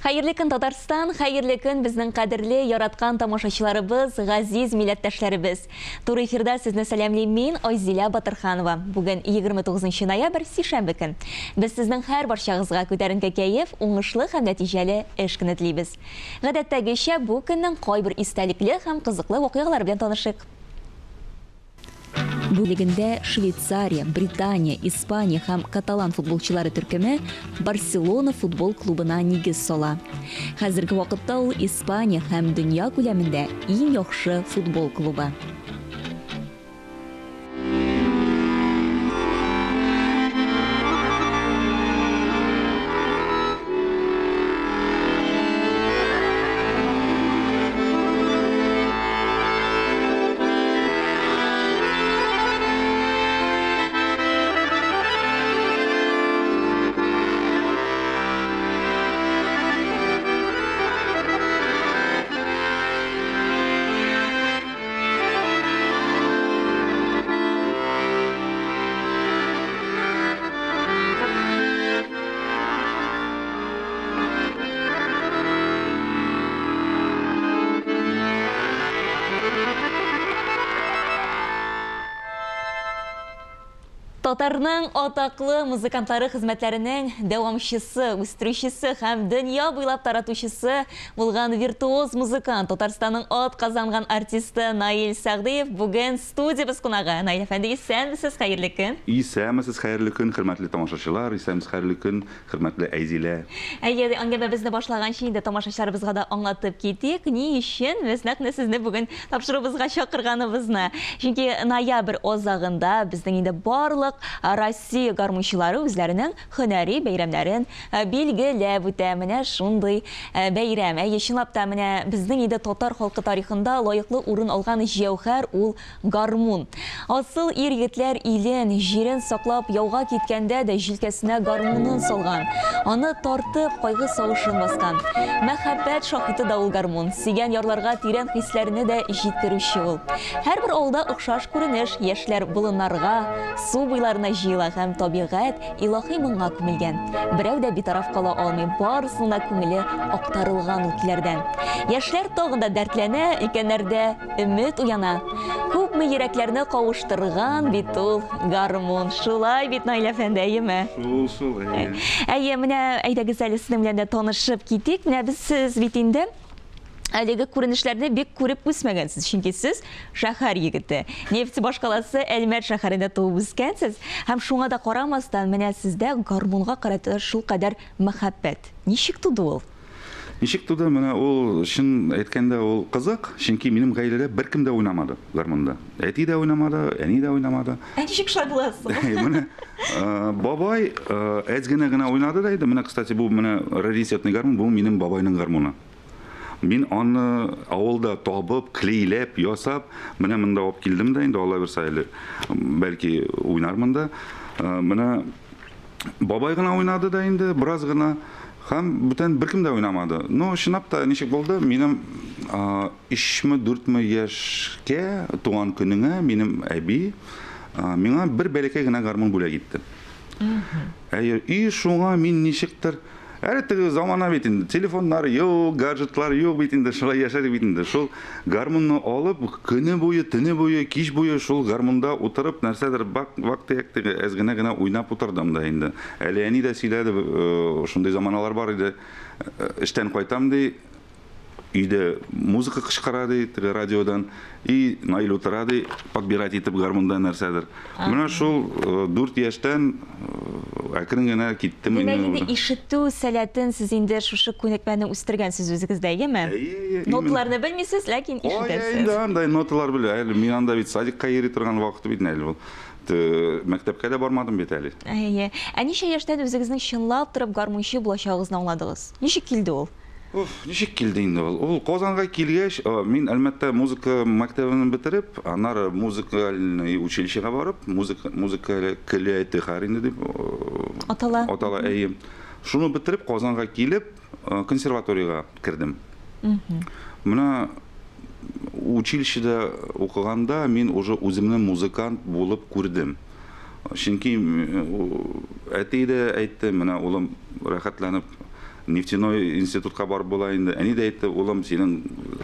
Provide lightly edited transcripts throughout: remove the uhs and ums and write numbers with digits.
Хәерле көн, Татарстан! Хәерле көн, безнең кадерле, яраткан тамашачыларыбыз, газиз милләттәшләребез! Туры эфирда сезне сәламлим мин, Айзилә Батырханова. Бүген 29 ноябрь, сишәмбе көн. Без сезнең һәрбарчагызга күтәренке кәеф, уңышлы һәм нәтиҗәле эш көне телибез. Гадәттәгечә, бу көннең кайбер истәлекле һәм кызыклы вакыйгалары белән танышыйк. Бүлегендә Швейцария, Британия, Испания һәм каталан футболчылары төркеме Барселона футбол клубына нигез сала. Хәзерге вакытта ул Испания һәм дөнья күләмендә иң яхшы футбол клубы. Татарның атаклы музыкантлары хезмәтләренең дәвамчысы, үстерүчесе һәм дөнья буйлап таратучысы булган виртуоз музыкант, Татарстанның атказанган артисты Наил Сәгъдиев бүген студиябез кунагы. Наил әфәнде, исәнмесез, хәерле көн! Исәнмесез, хәерле көн, хөрмәтле тамашачылар, исәнмесез, хәерле көн, Хөрмәтле Айзилә. Әйе, әңгәмәбезне башлаганчы инде тамашачыларыбызга да аңлатып китик, ни өчен без нәкъ менә сезне бүген тапшыруыбызга чакырганыбызны. Чөнки ноябрь азагында безнең инде барлык Россия гармунчылары үзләренең һөнәри бәйрәмнәрен билгеләп үтә. Менә шундый бәйрәм. Әйе, чынлап та, менә безнең инде татар халкы тарихында лаеклы урын алган җәүһәр ул Гармун. Асыл ир-егетләр илен, җирен саклап яуга киткәндә дә җилкәсенә гармунын салган, аны тартып, кайгы сагышын баскан. Мәхәббәт шаһиты да ул гармун, сөйгән ярларга тирән хисләрне дә җиткерүче ул. Һәрбер авылда охшаш күренеш, яшьләр болыннарга, су буйларына җыела һәм табигать илаһи моңга күмелгән. Берәү дә битараф кала алмый, барысының да күңеле актарылган ул көйләрдән. Яшьләр тагын да дәртләнә, өлкәннәрдә Өмет уяна. Күпме йөрәкләрне кавыштырган бит ул гармун. Шулай бит, Наил әфәнде, әйеме? Шул, шул, әйе. Әйе, менә әйдәгез әле сезнең белән дә танышып китик. Менә без сез бит инде әлеге күренешләрне бик күреп үсмәгәнсез, чөнки сез шәһәр егете. Нефть башкаласы Әлмәт шәһәрендә туып үскәнсез һәм шуңа да карамастан, менә сездә гармунга карата шулкадәр мәхәббәт. Ничек туды ул? Ничек туды? Менә ул, чын әйткәндә, ул кызык, чөнки минем гаиләдә беркем дә уйнамады гармунда. Әти дә уйнамады, әни дә уйнамады. Ә ничек шулай була соң? Менә бабай әз генә генә уйнады да инде. Менә, кстати, бу менә раритетный гармун, бу минем бабайның гармуны. Мин аны авылда табып, клейләп, ясап, менә монда алып килдем дә инде, Алла бирсә әле, бәлки уйнармын да. Менә Бабай гына уйнады да инде, бераз гына. Һәм бүтән беркем дә уйнамады. Ну, чынлап та ничек булды, минем өчме, дүртме яшькә туган көнеңә минем әби миңа бер бәләкәй генә гармун бүләк итте. Әйе, и шуңа мин ничектер Әле теге замана бит инде, телефоннар юк, гаджетлар юк бит инде, шулай яшәдек бит инде. Шул гармунны алып, көне буе, төне буе, кич буе шул гармунда утырып, нәрсәдер вак-төяк теге әз генә генә уйнап утырдым да инде. Әле әни дә сөйләде, шундый заманалар бар иде, эштән кайтам ди, Өйдә музыка кычкыра ди, теге радиодан. И Наил утыра ди, подбирать итеп гармунда нәрсәдер. Менә шул 4 яшьтән әкрен генә киттем инде. Димәк, инде ишетү сәләтен сез инде шушы күнекмәне үстергәнсез үзегездә, әйеме? Әйе, әйе. Ноталарны белмисез, ләкин ишетәсез. Ой, инде андай ноталар белә. Әле мин анда бит садикка йөри торган вакыт бит әле ул. Мәктәпкә дә бармадым бит әле. Әйе. Ә ничә яшьтән үзегезнең чынлап торып гармунчы булачагыгызны аңладыгыз? Ничек килде ул? Уф, ничек килде инде ул? Ул Казанга килгәч, мин Әлмәттә музыка мәктәбен бетереп, аннары музыкальный училищега барып, музыка, музыка көллияте инде дип атала. Атала, әйе. Шуны бетереп, Казанга килеп, консерваториягә кердем. Менә училищеда укыганда мин уже үземне музыкант булып күрдем. Чөнки әти дә әйтте, менә улым рәхәтләнеп. Нефтяной институтка барып була инде. Әни дә әйтте, улым, синең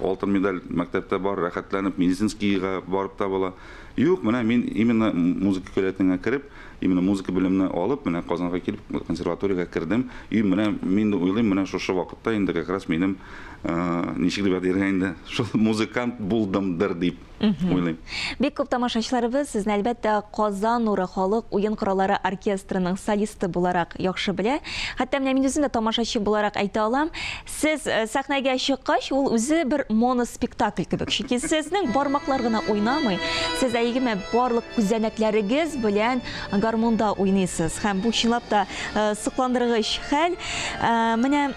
алтын медаль мәктәптә бар, рәхәтләнеп медицинскийга барып та була. Юк, менә мин именно музыка көллиятенә кереп, именно музыка белемне алып, менә Казанга килеп консерваториягә кердем. И менә мин уйлыйм, менә шушы вакытта инде как раз минем ничек дип әйтергә инде, шул музыкант булдымдыр дип уйлыйм. Бик күп тамашачыларыбыз сезне, әлбәттә, Казан нуры халык уен кораллары оркестрының солисты буларак яхшы белә. Хәтта менә мин үзем дә тамашачы буларак әйтә алам, сез э, сәхнәгә чыккач, ул үзе бер моноспектакль кебек. Чөнки сезнең бармаклар гына уйнамый, сез әйгеме барлык күзәнәкләрегез белән гармунда уйныйсыз. Һәм бу чынлап та э, сокландыргыч хәл. Э, менә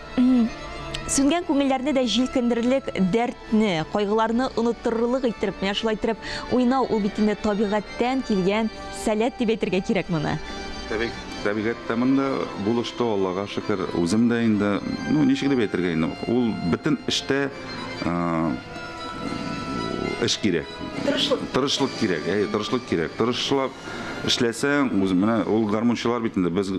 сүнгән күңелләрне дә җилкендерерлек дәртне, кайгыларны оныттырырлык иттереп, менә шулай иттереп уйнау, ул бит инде табигатьтән килгән сәләт дип әйтергә кирәк моны. Табигать тә монда булышты, Аллага шөкер. Үзем дә инде, ну, ничек дип әйтергә инде, ул бөтен эштә эш кирәк. Тырышлык. Тырышлык кирәк, әйе, тырышлык кирәк. Тырышлап эшләсәң, үзе менә ул гармунчылар бит инде, без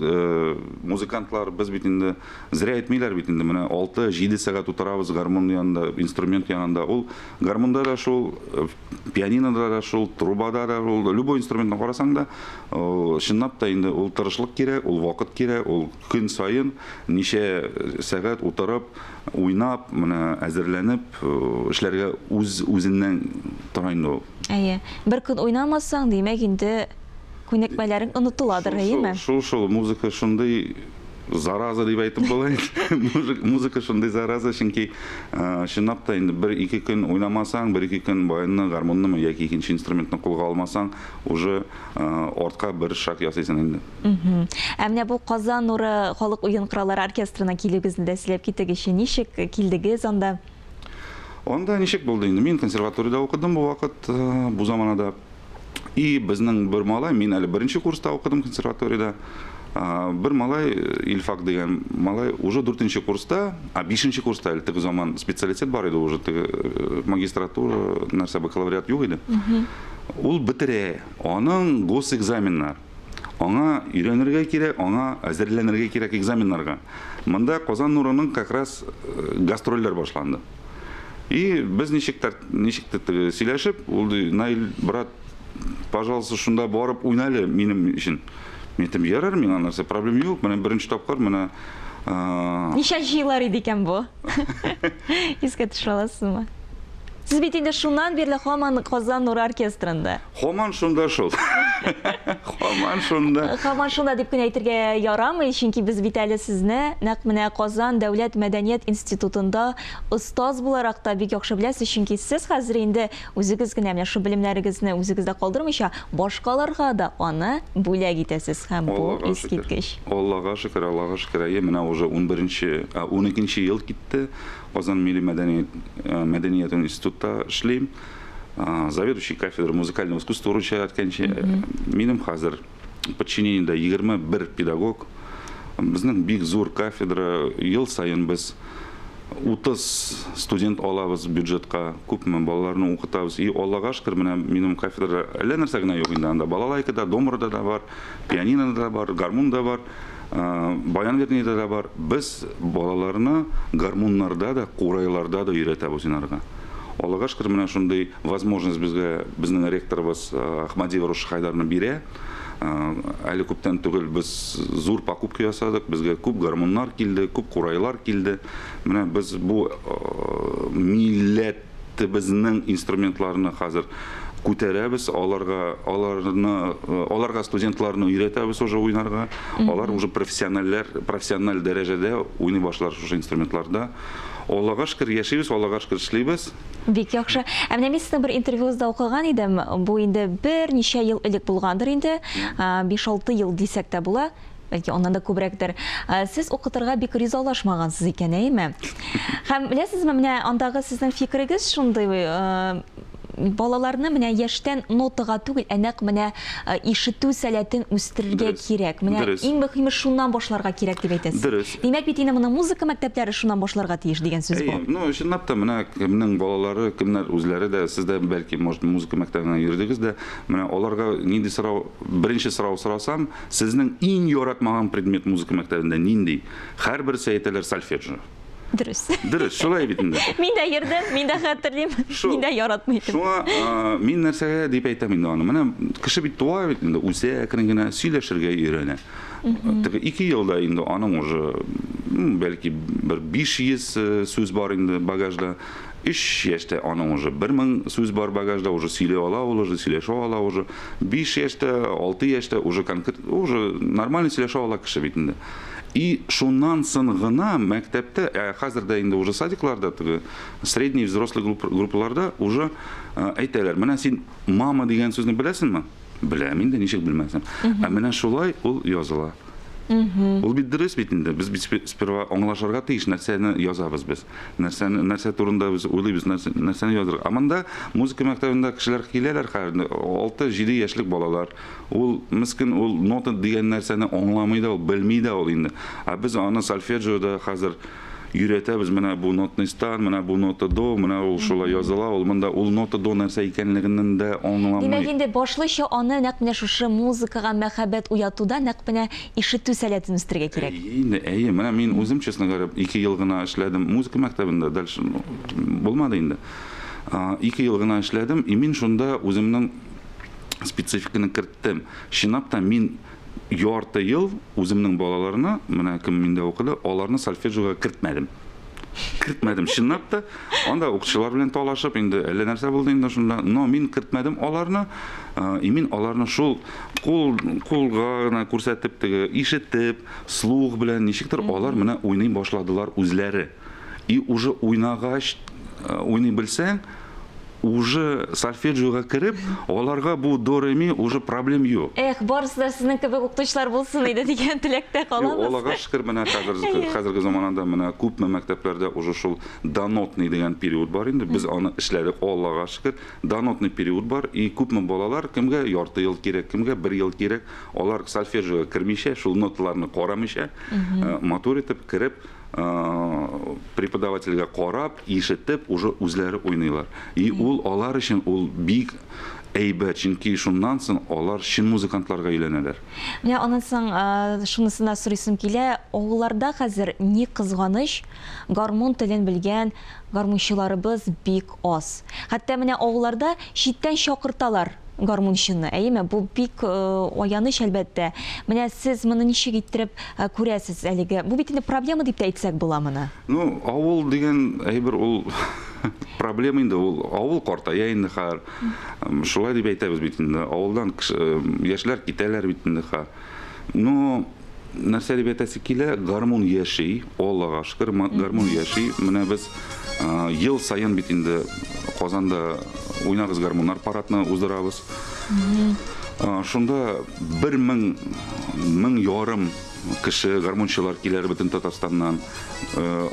музыкантлар, без бит инде Зря әйтмиләр бит инде, менә 6-7 сәгать утырабыз гармун янында, инструмент янында. Ул гармунда да шул, э, пианинода да шул, трубада да шул, любой инструментны карасаң да, чынлап та инде ул тырышлык кирәк, ул вакыт кирәк, ул көн саен ничә э, сәгать утырып, уйнап, менә әзерләнеп, э, эшләргә үз үзеннән тора инде ул. Әйе. Бер көн уйнамасаң, димәк инде күнекмәләрең онытыладыр, әйеме? Шул, шул, музыка шундый зараза дип әйтеп була инде. Музыка шундый зараза, чөнки э, чынлап та инде бер-ике көн уйнамасаң, бер-ике көн баянны, гармуннымы яки икенче инструментны кулга алмасаң, уже э, артка бер шаг ясыйсың инде. Ә менә бу Казан нуры халык уен кораллары оркестрына килүегезне дә сөйләп китегезче. Ничек килдегез анда? Анда ничек булды инде? Мин консерваториядә укыдым бу вакыт, э, бу заманада. И безнең бер малай, мин әле беренче курста укыдым консерваториядә. Бер малай, Илфак дигән малай, уже дүртенче курста, а бишенче курста әле теге заман специалитет бар иде уже, теге э, магистратура, нәрсә, бакалавриат юк иде. Ул бетерә, аның госэкзаменнар. Аңа өйрәнергә кирәк, аңа әзерләнергә кирәк экзаменнарга. Монда Казан нурының как раз э, гастрольләр башланды. И без ничек ничек теге сөйләшеп, ул ди, Наил, брат, пожалуйста, шунда барып уйна әле минем өчен. Мин әйтәм, ярар, миңа нәрсә, проблем юк. Менә беренче тапкыр менә Ничәнче еллар иде икән бу? Искә төшерә аласызмы? Сез бит инде шуннан бирле һаман Казан нуры оркестрында. Һаман шунда шул. Һаман шунда. Һаман шунда дип кенә әйтергә ярамый, чөнки без бит әле сезне нәкъ менә Казан дәүләт мәдәният институтында остаз буларак та бик яхшы беләсез, чөнки сез хәзер инде үзегез генә менә шул белемнәрегезне үзегездә калдырмыйча, башкаларга да аны бүләк итәсез һәм бу искиткеч. Аллага шөкер, Аллага шөкер, әйе, менә уже унберенче, уникенче ел китте. Казан милли мәдәният, э, мәдәният институтта эшлим. Заведующий кафедры музыкального искусства русча әйткәнчә, минем хәзер подчинениедә 21 педагог. Безнең бик зур кафедра, ел саен без 30 студент алабыз бюджетка, күпме балаларны укытабыз. И Аллага шөкер, менә минем кафедрада әллә нәрсә генә юк инде анда. Балалайка да, домрада да бар, пианино да бар, гармун да бар. Баян вернее да бар. Без балаларны гармуннарда да, курайларда да өйрәтәбез уйнарга. Аллага шөкер, менә шундый возможность безгә безнең ректорыбыз Ахмадиева Руши Хайдарны бирә. Әле күптән түгел без зур покупка ясадык, безгә күп гармуннар килде, күп курайлар килде. Менә без бу милләт Безнең инструментларны хәзер күтәрәбез, аларга аларны аларга студентларны өйрәтәбез уже уйнарга. Алар уже профессиональләр, профессиональ дәрәҗәдә уйный башлар шушы инструментларда. Аллага шөкер яшибез, Аллага шөкер эшлибез. Бик яхшы. Ә менә мин сезнең бер интервьюгызда укыган идем. Бу инде берничә ел элек булгандыр инде. 5-6 ел дисәк тә була. Бәлки аннан да күбрәктер. Сез укытырга бик ризалашмагансыз икән, әйеме? Һәм беләсезме, менә андагы сезнең фикерегез шундый, балаларны менә яшьтән нотага түгел, ә нәкъ менә ишетү сәләтен үстерергә кирәк. Менә иң мөһиме шуннан башларга кирәк дип әйтәсез. Дөрес. Димәк бит инде моны музыка мәктәпләре шуннан башларга тиеш дигән сүз бу. Ну, чынлап та, менә кемнең балалары, кемнәр үзләре дә, сез дә бәлки, может, музыка мәктәбенә йөрдегез дә, менә аларга нинди сорау, беренче сорау сорасам, сезнең иң яратмаган предмет музыка мәктәбендә нинди? Һәрберсе әйтәләр сольфеджио. Дөрес. Дөрес, шулай бит инде. Мин дә йөрдем, мин дә хәтерлим, мин дә яратмый идем. Шуңа мин нәрсәгә дип әйтәм инде аны. Менә кеше бит туа бит инде, үсә әкрен генә, сөйләшергә өйрәнә. Теге 2 елда инде аның уже, бәлки, бер 500 сүз бар инде багажда. 3 яшьтә аның уже 1000 сүз бар багажда, уже сөйли ала ул, уже сөйләшә ала уже. 5 яшьтә, 6 яшьтә уже конкрет, уже нормально сөйләшә ала кеше бит инде. И шуннан соң гына мәктәптә, ә хәзер дә инде уже садикларда, теге средний взрослый группаларда уже әйтәләр, менә син мама дигән сүзне беләсеңме? Беләм инде, ничек белмәсен. Ә менә шулай ул языла. Ул бит дөрес бит инде. Без бит сперва аңлашырга тиеш, нәрсәне язабыз без. Нәрсәне, нәрсә турында без уйлыйбыз, нәрсә, нәрсәне язырга. Ә монда музыка мәктәбендә кешеләр киләләр хәзер, 6-7 яшьлек балалар. Ул мескен, ул нота дигән нәрсәне аңламый да, ул белми дә ул инде. Ә без аны сольфеджиода хәзер өйрәтәбез, менә бу нотный стан, менә бу нота до, менә ул шулай языла, ул монда ул нота до нәрсә икәнлеген дә аңламый. Димәк, инде башлыча аны нәкъ менә шушы музыкага мәхәббәт уятуда нәкъ менә ишетү сәләтен үстерергә кирәк. Әйе инде, әйе. Менә мин үзем, честно говоря, 2 ел гына эшләдем музыка мәктәбендә, дальше булмады инде. 2 ел гына эшләдем, и мин шунда үземнең спецификаны керттем. Чынлап та мин ярты ел үземнең балаларны, менә кем миндә укыды, аларны сольфеджиога кертмәдем. Кертмәдем, чынлап та. Анда укытучылар белән талашып, инде әллә нәрсә булды инде шунда. Но мин кертмәдем аларны. И мин аларны шул кул кулга гына күрсәтеп, теге ишетеп, слух белән ничектер алар менә уйный башладылар үзләре. И уже уйнагач, уйный белсәң, уже сольфеджиога кереп, аларга бу до ре ми уже проблем юк. Эх, барысы да сезнең кебек укытучылар булсын иде дигән теләктә калабыз. Аллага шөкер, менә хәзер хәзерге заманада менә күпме мәктәпләрдә уже шул донотный дигән период бар инде. Без аны эшләдек, Аллага шөкер. Донотный период бар и күпме балалар, кемгә ярты ел кирәк, кемгә бер ел кирәк, алар сольфеджиога кермичә, шул ноталарны карамыйча, матур итеп кереп, преподавательгә карап, ишетеп, уже үзләре уйныйлар. И ул алар өчен ул бик әйбәт, чөнки шуннан соң алар чын музыкантларга өйләнәләр. Менә аннан соң шунысын да сорыйсым килә, авылларда хәзер ни кызганыч, гармун телен белгән гармунчыларыбыз бик аз. Хәтта менә авылларда читтән чакырталар гармунчыны, әйеме? Бу бик аяныч, әлбәттә. Менә сез моны ничек иттереп күрәсез әлеге? Бу бит инде проблема дип тә әйтсәк була моны. Ну, авыл дигән әйбер ул проблема инде ул. Авыл картая инде хәзер. Шулай дип әйтәбез бит инде. Авылдан яшьләр китәләр бит инде хәзер. Но нәрсә дип әйтәсе килә, гармун яши, Аллага шөкер, гармун яши. Менә без ел саен бит инде Казанда уйнагыз гармуннар парадны уздырабыз. Шунда бер мең, мең ярым кеше, гармунчылар киләр бөтен Татарстаннан.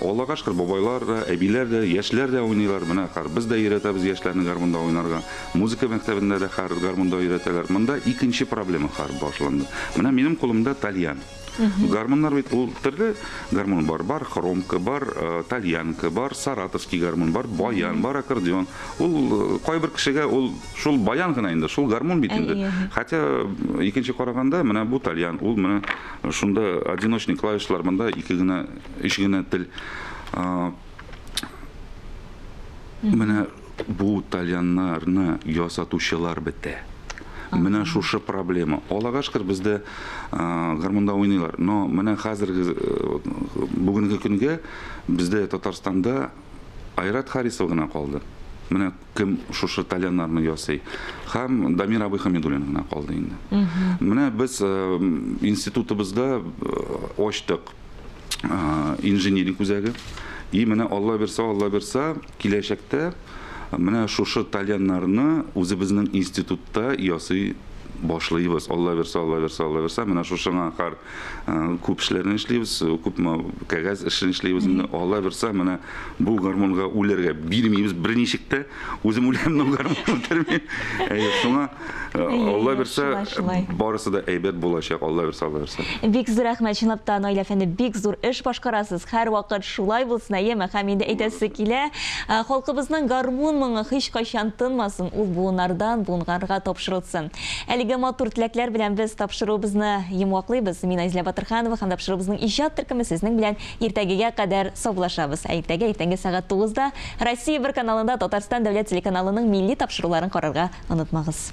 Аллага шөкер, бабайлар да, әбиләр дә, яшьләр дә уйныйлар. Менә хәзер без дә өйрәтәбез яшьләрне гармунда уйнарга. Музыка мәктәбендә дә хәзер гармунда өйрәтәләр. Монда икенче проблема хәзер башланды. Менә минем кулымда тальян. Гармуннар бит ул төрле гармун бар. Бар хромка, бар тальянка, бар саратовский гармун, бар баян, бар аккордеон. Ул кайбер кешегә ул шул баян гына инде, шул гармун бит инде. Хотя икенче караганда менә бу тальян, ул менә шунда одиночный клавишлар, монда ике генә, өч генә тел. Менә бу тальяннарны ясатучылар бетә. Менә шушы проблема. Аллага шөкер, бездә гармунда уйныйлар. Но менә хәзерге бүгенге көнгә бездә Татарстанда Айрат Харисов гына калды. Менә кем шушы тальяннарны ясый. Һәм Дамир абый Хамидуллин гына калды инде. Менә без институтыбызда ачтык инжиниринг үзәге. И менә Алла бирсә, Алла бирсә, киләчәктә менә шушы тальяннарны үзебезнең институтта ясый башлыйбыз. Алла бирсә, Алла бирсә, Алла бирсә, менә шушыңа кар күп эшләрне эшлибез, күпме кәгазь эшен эшлибез инде. Алла бирсә, менә бу гармунга үләргә бирмибез берничек тә. Үзем үләм, но гармун үтермим. Әйе, шуңа Алла бирсә, барысы да әйбәт булачак, Алла бирсә, Алла бирсә. Бик зур рәхмәт, чынлап та, Наил әфәнде, бик зур эш башкарасыз. Һәрвакыт шулай булсын, әйеме? Һәм инде әйтәсе килә, халкыбызның гармун моңы һичкайчан тынмасын, ул буыннардан буыннарга тапшырылсын. Әлеге матур теләкләр белән без тапшыруыбызны йомгаклыйбыз. Мин Айзилә Батырханова һәм тапшыруыбызның иҗат төркеме сезнең белән иртәгегә кадәр саубуллашабыз. Ә иртәгә иртәнге сәгать тугызда Россия бер каналында Татарстан дәүләт телеканалының милли тапшыруларын карарга онытмагыз.